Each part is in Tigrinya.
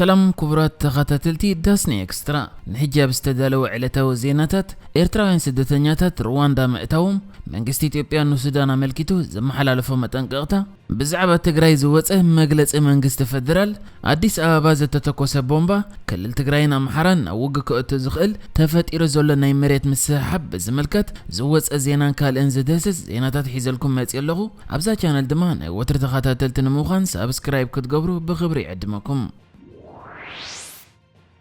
ሰላም ክቡራት ተኸታተልቲ ዳስኒ ኤክስትራ፣ ንሕጂ ኣብ ዝተዳለወ ዕለታዊ ዜናታት፣ ኤርትራውያን ስደተኛታት ሩዋንዳ ምእታዎም፣ መንግስቲ ኢትዮጵያ ንሱዳን ኣመልኪቱ ዘመሓላለፎ መጠንቀቕታ፣ ብዛዕባ ትግራይ ዝወጸ መግለጺ መንግስቲ ፈደራል፣ ኣዲስ ኣበባ ዝተተኮሰ ቦምባ ክልል ትግራይን ኣምሓራን ናብ ውግእ ከእቱ ዝኽእል ተፈጢሩ ዘሎ ናይ መሬት ምስሕሓብ ብዝምልከት ዝወጸ ዜናን ካልእን ዝድህስስ ዜናታት ሒዘልኩም መጺእ ኣለኹ። ኣብዛ ቻነል ድማ ናይ ወትሪ ተኸታተልቲ ንምዃን ሳብስክራይብ ክትገብሩ ብኽብሪ ይዕድመኩም።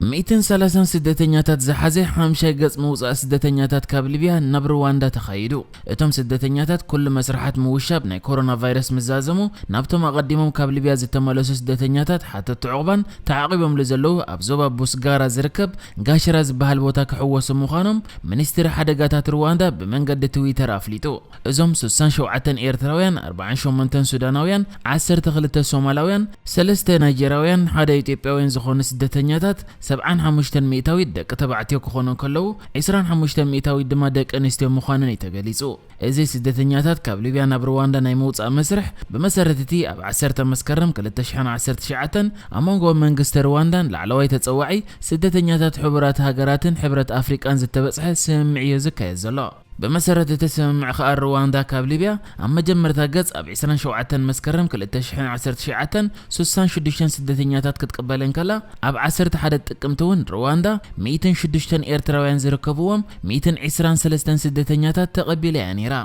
ሚእትን ሰላሳን ስደተኛታት ዝሓዘ ሓምሻይ ገጽ ምውጻእ ስደተኛታት ካብ ሊብያ ናብ ሩዋንዳ ተኻይዱ። እቶም ስደተኛታት ኩሉ መስርሓት ምውሻብ ናይ ኮሮና ቫይረስ ምዛዘሙ፣ ናብቶም ኣቐዲሞም ካብ ሊብያ ዝተመለሱ ስደተኛታት ሓተቲ ዑቕባን ተዓቒቦምሉ ዘለዉ ኣብ ዞባ ቡስጋራ ዝርከብ ጋሽራ ዝበሃል ቦታ ክሕወሱ ምዃኖም ሚኒስትሪ ሓደጋታት ሩዋንዳ ብመንገዲ ትዊተር ኣፍሊጡ። እዞም ስሳን ሸውዓተን ኤርትራውያን፣ ኣርባዓን ሸሞንተን ሱዳናውያን፣ ዓሰርተ ክልተ ሶማላውያን፣ ሰለስተ ናይጀራውያን፣ ሓደ ኢትዮጵያውያን ዝኾኑ ስደተኛታት፣ ሰብዓን ሓሙሽተን ሚእታዊት ደቂ ተባዕትዮ ክኾኑ እንከለዉ፣ ዒስራን ሓሙሽተን ሚእታዊት ድማ ደቂ ኣንስትዮ ምዃነን እዩ ተገሊጹ። እዚ ስደተኛታት ካብ ሊብያ ናብ ሩዋንዳ ናይ ምውጻእ መስርሕ፣ ብመሰረት እቲ ኣብ ዓሰርተ መስከረም ክልተ ሽሕን ዓሰርተ ትሽዓተን ኣብ መንጎ መንግስቲ ሩዋንዳን ላዕለዋይ ተጸዋዒ ስደተኛታት ሕቡራት ሃገራትን ሕብረት ኣፍሪቃን ዝተበጽሐ ስምምዕ እዩ ዝካየድ ዘሎ። ብመሰረት እቲ ስምምዕ ከኣ ሩዋንዳ ካብ ሊብያ ኣብ መጀመርታ ገጽ ኣብ ዒስራን ሸውዓተን መስከረም ክልተ ሽሕን ዓሰርተ ትሽዓተን ስሳን ሽዱሽተን ስደተኛታት ክትቅበል እንከላ፣ ኣብ ዓሰርተ ሓደ ጥቅምቲ እውን ሩዋንዳ ሚእትን ሽዱሽተን ኤርትራውያን ዝርከብዎም ሚእትን ዒስራን ሰለስተን ስደተኛታት ተቐቢላ እያ ነይራ።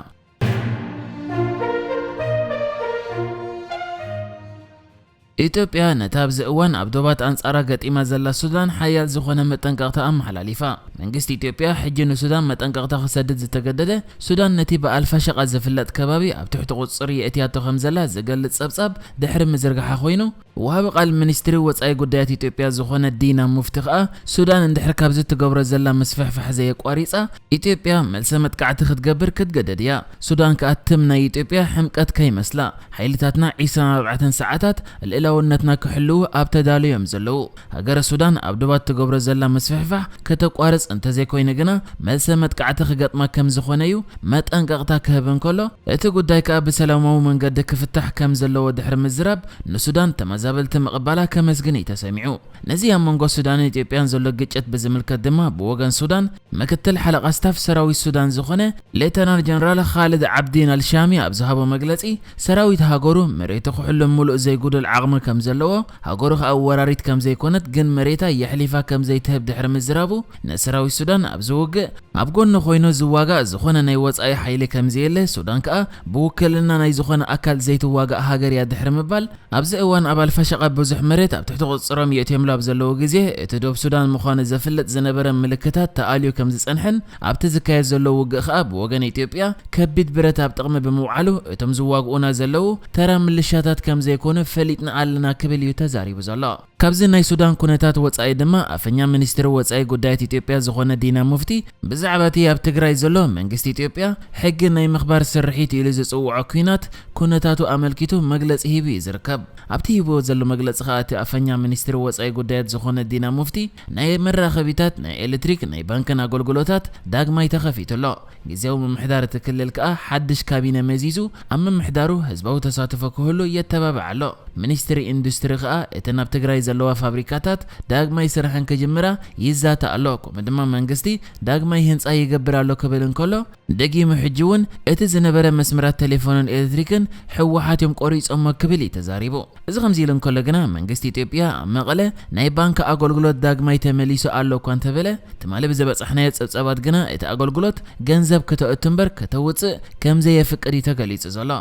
ኢትዮጵያ ነታ ኣብዚ እዋን ኣብ ዶባት ኣንጻራ ገጢማ ዘላ ሱዳን ሓያል ዝኾነ መጠንቀቕታ ኣመሓላሊፋ። መንግስቲ ኢትዮጵያ ሕጂ ንሱዳን መጠንቀቕታ ክሰድድ ዝተገደደ፣ ሱዳን ነቲ ብኣልፋሸቃ ዝፍለጥ ከባቢ ኣብ ትሕቲ ቁጽጽር የእትያቶ ከም ዘላ ዝገልጽ ጸብጻብ ድሕሪ ምዝርጋሓ ኮይኑ፣ ወሃቢ ቃል ሚኒስትሪ ወጻኢ ጉዳያት ኢትዮጵያ ዝኾነ ዲና ሙፍቲ ከኣ፣ ሱዳን እንድሕር ካብዚ ትገብሮ ዘላ ምስፍሕፋሕ ዘየቋሪጻ፣ ኢትዮጵያ መልሰ መጥቃዕቲ ክትገብር ክትገደድ እያ። ሱዳን ከኣ ትም ናይ ኢትዮጵያ ሕምቀት ከይመስላ፣ ሓይልታትና ዒስራን ኣርባዕተን ሰዓታት ልእላውነትና ክሕልዉ ኣብ ተዳሉ እዮም ዘለዉ። ሃገረ ሱዳን ኣብ ዶባት ትገብሮ ዘላ ምስፍሕፋሕ ከተቋርጽ እንተዘይኮይኑ ግና፣ መልሰ መጥቃዕቲ ክገጥማ ከም ዝኾነ እዩ መጠንቀቕታ ክህብ እንከሎ፣ እቲ ጉዳይ ከኣ ብሰላማዊ መንገዲ ክፍታሕ ከም ዘለዎ ድሕሪ ምዝራብ፣ ንሱዳን ተመዛበልቲ ምቕባላ ከመስግን እዩ ተሰሚዑ። ነዚ ኣብ መንጎ ሱዳንን ኢትዮጵያን ዘሎ ግጭት ብዝምልከት ድማ፣ ብወገን ሱዳን፣ ምክትል ሓለቓ ስታፍ ሰራዊት ሱዳን ዝኾነ ሌተናል ጀነራል ኻልድ ዓብዲን ኣልሻሚ ኣብ ዝሃቦ መግለጺ፣ ሰራዊት ሃገሩ መሬቱ ክሕሉ ምሉእ ዘይጉዱል ዓቕሚ ከም ዘለዎ፣ ሃገሩ ከኣ ወራሪት ከም ዘይኮነት ግን መሬታ የሕሊፋ ከም ዘይትህብ ድሕሪ ምዝራቡ፣ ንሰራዊት ሱዳን ኣብዚ ውግእ ኣብ ጎኒ ኮይኑ ዝዋጋእ ዝኾነ ናይ ወጻኢ ሓይሊ ከም ዘየለ፣ ሱዳን ከኣ ብውክልና ናይ ዝኾነ ኣካል ዘይትዋጋእ ሃገር እያ ድሕሪ ምባል፣ ኣብዚ እዋን ኣብ ኣልፋሸቃ ብዙሕ መሬት ኣብ ትሕቲ ቁጽጽሮም የእትዮምሉ ኣብ ዘለዉ ግዜ፣ እቲ ዶብ ሱዳን ምዃኑ ዘፍልጥ ዝነበረ ምልክታት ተኣልዩ ከም ዝጸንሐን፣ ኣብቲ ዝካየድ ዘሎ ውግእ ከኣ ብወገን ኢትዮጵያ ከቢድ ብረት ኣብ ጥቕሚ ብምውዓሉ፣ እቶም ዝዋግኡና ዘለዉ ተራ ምልሻታት ከም ዘይኮኑ ፈሊጥና ኣለና ክብል እዩ ተዛሪቡ ዘሎ። ካብዚ ናይ ሱዳን ኩነታት ወጻኢ ድማ፣ ኣፈኛ ሚኒስትሪ ወጻኢ ጉዳያት ኢትዮጵያ ዝኾነ ዲና ሙፍቲ፣ ብዛዕባ እቲ ኣብ ትግራይ ዘሎ መንግስቲ ኢትዮጵያ ሕጊ ናይ ምኽባር ስርሒት ኢሉ ዝጽውዖ ኲናት ኩነታቱ ኣመልኪቱ መግለጺ ሂቡ እዩ ዝርከብ። ኣብቲ ሂብዎ ዘሎ መግለጺ ከኣ፣ እቲ ኣፈኛ ሚኒስትሪ ወጻኢ ጉዳያት ዝኾነ ዲና ሙፍቲ፣ ናይ መራኸቢታት፣ ናይ ኤሌክትሪክ፣ ናይ ባንክን ኣገልግሎታት ዳግማይ ተኸፊቱ ኣሎ። ግዜያዊ ምምሕዳር እቲ ክልል ከኣ ሓድሽ ካቢነ መዚዙ ኣብ ምምሕዳሩ ህዝባዊ ተሳትፎ ክህሉ የተባብዕ ኣሎ። ሚኒስትሪ ኢንዱስትሪ ከኣ፣ እተን ኣብ ትግራይ ዘለዋ ፋብሪካታት ዳግማይ ስርሐን ክጅምራ ይዛተ ኣሎ። ከምኡ ድማ መንግስቲ ዳግማይ ህንጻ ይገብር ኣሎ ክብል እንከሎ፣ ደጊሙ ሕጂ እውን እቲ ዝነበረ መስመራት ቴሌፎንን ኤሌክትሪክን ህወሓት እዮም ቆሪጾሞ ክብል እዩ ተዛሪቡ። እዚ ከምዚ ኢሉ እንከሎ ግና፣ መንግስቲ ኢትዮጵያ ኣብ መቐለ ናይ ባንክ ኣገልግሎት ዳግማይ ተመሊሱ ኣሎ እኳ እንተበለ፣ ትማሊ ብዘበጻሕናዮ ጸብጻባት ግና፣ እቲ ኣገልግሎት ገንዘብ ከተእቱ እምበር ከተውጽእ ከም ዘየፍቅድ እዩ ተገሊጹ ዘሎ።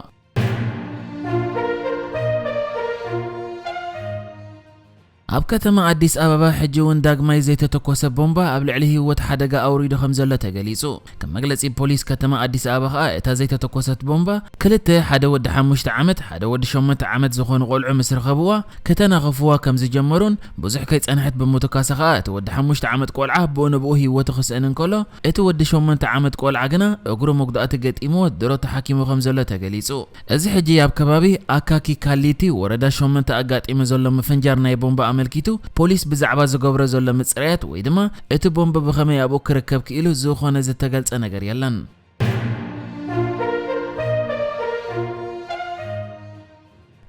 ኣብ ከተማ ኣዲስ ኣበባ ሕጂ እውን ዳግማይ ዘይተተኮሰ ቦምባ ኣብ ልዕሊ ህይወት ሓደጋ ኣውሪዱ ከም ዘሎ ተገሊጹ። ከም መግለጺ ፖሊስ ከተማ ኣዲስ ኣበባ ከኣ፣ እታ ዘይተተኮሰት ቦምባ ክልተ፣ ሓደ ወዲ ሓሙሽተ ዓመት፣ ሓደ ወዲ ሸሞንተ ዓመት ዝኾኑ ቆልዑ ምስ ረኸብዋ፣ ከተናኽፍዋ ከም ዝጀመሩን፣ ብዙሕ ከይጸንሐት ብምትኳሳ ከኣ፣ እቲ ወዲ ሓሙሽተ ዓመት ቆልዓ ብኡ ንብኡ ህይወቱ ክስእን እንከሎ፣ እቲ ወዲ ሸሞንተ ዓመት ቆልዓ ግና እግሩ መጉዳእቲ ገጢምዎ ድሮ ተሓኪሙ ከም ዘሎ ተገሊጹ። እዚ ሕጂ ኣብ ከባቢ ኣካኪ ካሊቲ ወረዳ ሸሞንተ ኣጋጢሙ ዘሎ ምፍንጃር ናይ ቦምባ ኣመልኪቱ፣ ፖሊስ ብዛዕባ ዝገብሮ ዘሎ ምጽራያት ወይ ድማ እቲ ቦምብ ብኸመይ ኣብኡ ክርከብ ክኢሉ ዝኾነ ዝተገልጸ ነገር የለን።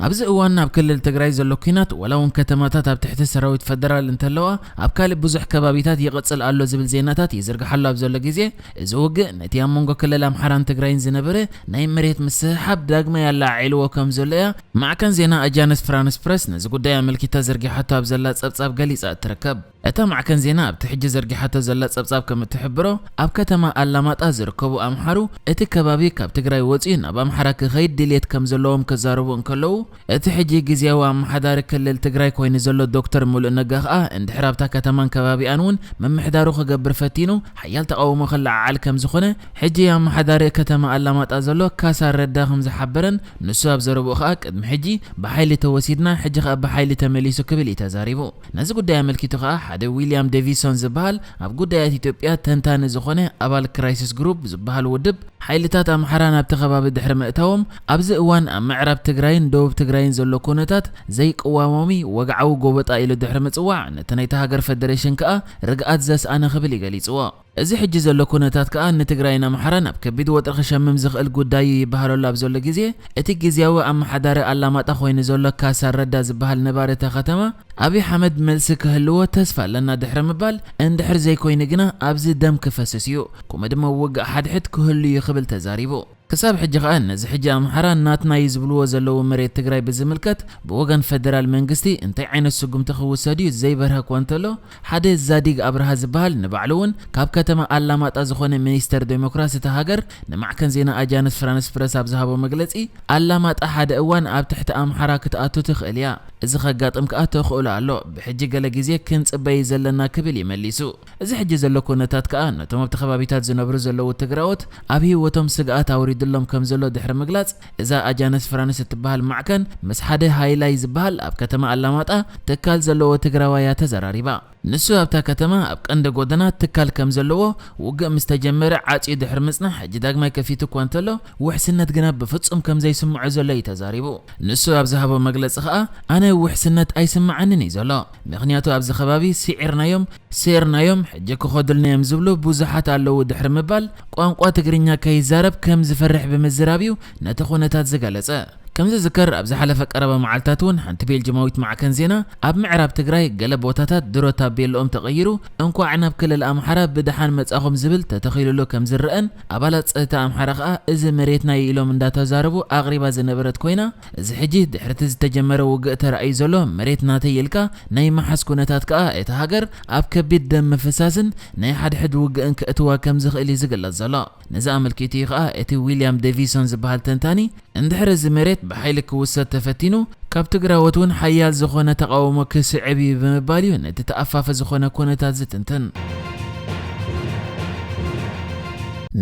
ኣብዚ እዋን ኣብ ክልል ትግራይ ዘሎ ኲናት ዋላ እውን ከተማታት ኣብ ትሕቲ ሰራዊት ፈደራል እንተለዋ፣ ኣብ ካልእ ብዙሕ ከባቢታት ይቕጽል ኣሎ ዝብል ዜናታት ይዝርግሓሉ ኣብ ዘሎ ግዜ፣ እዚ ውግእ ነቲ ኣብ መንጎ ክልል ኣምሓራን ትግራይን ዝነበረ ናይ መሬት ምስሕሓብ ዳግማይ ኣላዓዒልዎ ከም ዘሎ እያ ማዕከን ዜና ኣጃንስ ፍራንስ ፕረስ ነዚ ጉዳይ ኣመልኪታ ዘርጊሓቶ ኣብ ዘላ ጸብጻብ ገሊጻ እትርከብ። እታ ማዕከን ዜና ኣብቲ ሕጂ ዘርጊሓቶ ዘላ ጸብጻብ ከም እትሕብሮ፣ ኣብ ከተማ ኣላማጣ ዝርከቡ ኣምሓሩ እቲ ከባቢ ካብ ትግራይ ወጺኡ ናብ ኣምሓራ ክኸይድ ድልየት ከም ዘለዎም ክዛረቡ እንከለዉ፣ እቲ ሕጂ ግዝያዊ ኣመሓዳሪ ክልል ትግራይ ኮይኑ ዘሎ ዶክተር ሙሉእ ነጋ ከኣ እንድሕር ኣብታ ከተማን ከባቢኣን እውን ምምሕዳሩ ክገብር ፈቲኑ ሓያል ተቓውሞ ክለዓዓል ከም ዝኾነ፣ ሕጂ ኣመሓዳሪ ከተማ ኣላማጣ ዘሎ ካሳ ረዳ ከም ዝሓበረን ንሱ ኣብ ዘረብኡ ከኣ ቅድሚ ሕጂ ብሓይሊ ተወሲድና ሕጂ ከኣ ብሓይሊ ተመሊሱ ክብል እዩ ተዛሪቡ። ነዚ ጉዳይ ኣመልኪቱ ከኣ ሓደ ዊልያም ዴቪሶን ዝበሃል ኣብ ጉዳያት ኢትዮጵያ ተንታኒ ዝኾነ ኣባል ክራይሲስ ግሩፕ ዝበሃል ውድብ ሓይልታት ኣምሓራ ናብቲ ከባቢ ድሕሪ ምእታዎም ኣብዚ እዋን ኣብ ምዕራብ ትግራይን ደቡብ ትግራይን ዘሎ ኩነታት ዘይቅዋሞሚ ወግዓዊ ጎበጣ ኢሉ ድሕሪ ምጽዋዕ ነቲ ናይቲ ሃገር ፈደሬሽን ከኣ ርግኣት ዘስኣነ ክብል እዩ ገሊጽዎ። እዚ ሕጂ ዘሎ ኩነታት ከኣ ንትግራይን ኣምሓራን ኣብ ከቢድ ወጥሪ ክሸምም ዝኽእል ጉዳይ እዩ ይበሃለሉ ኣብ ዘሎ ግዜ፣ እቲ ግዝያዊ ኣመሓዳሪ ኣላማጣ ኮይኑ ዘሎ ካሳ ረዳ ዝበሃል ነባሪ እታ ከተማ ኣብይ ሓመድ መልሲ ክህልዎ ተስፋ ኣለና ድሕሪ ምባል፣ እንድሕር ዘይኮይኑ ግና ኣብዚ ደም ክፈስስ እዩ፣ ከምኡ ድማ ውግእ ሓድሕድ ክህሉ እዩ ክብል ተዛሪቡ። ክሳብ ሕጂ ከኣ ነዚ ሕጂ ኣምሓራ ናትና እዩ ዝብልዎ ዘለዉ መሬት ትግራይ ብዝምልከት ብወገን ፈደራል መንግስቲ እንታይ ዓይነት ስጉምቲ ክውሰድ እዩ ዘይበርሀ እኳ እንተሎ፣ ሓደ ዛዲግ ኣብርሃ ዝበሃል ንባዕሉ እውን ካብ ከተማ ኣላማጣ ዝኾነ ሚኒስተር ዴሞክራሲ እታ ሃገር ንማዕከን ዜና ኣጃንስ ፍራንስ ፕረስ ኣብ ዝሃቦ መግለጺ፣ ኣላማጣ ሓደ እዋን ኣብ ትሕቲ ኣምሓራ ክትኣቱ ትኽእል እያ። እዚ ከጋጥም ከኣ ተኽእሎ ኣሎ። ብሕጂ ገለ ግዜ ክንጽበይ ዘለና ክብል እዩ መሊሱ። እዚ ሕጂ ዘሎ ኩነታት ከኣ ነቶም ኣብቲ ከባቢታት ዝነብሩ ዘለዉ ትግራዎት ኣብ ህይወቶም ስግኣት ኣውሪድሎም ከም ዘሎ ድሕሪ ምግላጽ፣ እዛ ኣጃንስ ፍራንስ እትበሃል ማዕከን ምስ ሓደ ሃይላይ ዝበሃል ኣብ ከተማ ኣላማጣ ትካል ዘለዎ ትግራዋይ እያ ተዘራሪባ። ንሱ ኣብታ ከተማ ኣብ ቀንዲ ጎደና ትካል ከም ዘለዎ፣ ውግእ ምስ ተጀመረ ዓጽዩ ድሕሪ ምጽናሕ ሕጂ ዳግማይ ከፊቱ እኳ እንተሎ፣ ውሕስነት ግና ብፍጹም ከም ዘይስምዖ ዘሎ እዩ ተዛሪቡ። ንሱ ኣብ ዝሃቦ መግለጺ ከኣ፣ ኣነ ውሕስነት ኣይስምዓንን እዩ ዘሎ፣ ምኽንያቱ ኣብዚ ከባቢ ስዒርናዮም፣ ስዒርናዮም፣ ሕጂ ክኸዱልና እዮም ዝብሉ ብዙሓት ኣለዉ ድሕሪ ምባል፣ ቋንቋ ትግርኛ ከይዛረብ ከም ዝፈርሕ ብምዝራብ እዩ ነቲ ኩነታት ዝገለጸ። ከም ዝዝከር፣ ኣብ ዝሓለፈ ቀረባ መዓልታት እውን ሓንቲ ቤልጅማዊት ማዕከን ዜና ኣብ ምዕራብ ትግራይ ገለ ቦታታት ድሮ ታቤልኦም ተቐይሩ፣ እንኳዕ ናብ ክልል ኣምሓራ ብደሓን መጻኹም ዝብል ተተኺሉሉ ከም ዝረአን ኣባላት ጸጥታ ኣምሓራ ከኣ እዚ መሬትና እዩ ኢሎም እንዳተዛረቡ ኣቕሪባ ዝነበረት ኮይና፣ እዚ ሕጂ ድሕሪ እቲ ዝተጀመረ ውግእ ተራእዩ ዘሎ መሬት ናተይ ኢልካ ናይ ምሓዝ ኩነታት ከኣ እታ ሃገር ኣብ ከቢድ ደም ምፍሳስን ናይ ሓድሕድ ውግእን ከእትዋ ከም ዝኽእል እዩ ዝግለጽ ዘሎ። ነዚ ኣመልኪቱ እዩ ከኣ እቲ ዊልያም ዴቪሶን ዝበሃል ተንታኒ፣ እንድሕር እዚ መሬት ብሓይሊ ክውሰድ ተፈቲኑ፣ ካብ ትግራዎት እውን ሓያል ዝኾነ ተቓውሞ ክስዕብ እዩ ብምባል እዩ ነቲ ተኣፋፊ ዝኾነ ኩነታት ዝትንትን።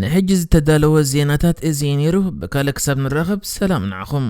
ንሕጂ ዝተዳለወ ዜናታት እዚ እዩ ነይሩ። ብካልእ ክሳብ ንራኸብ ሰላም ንዓኹም።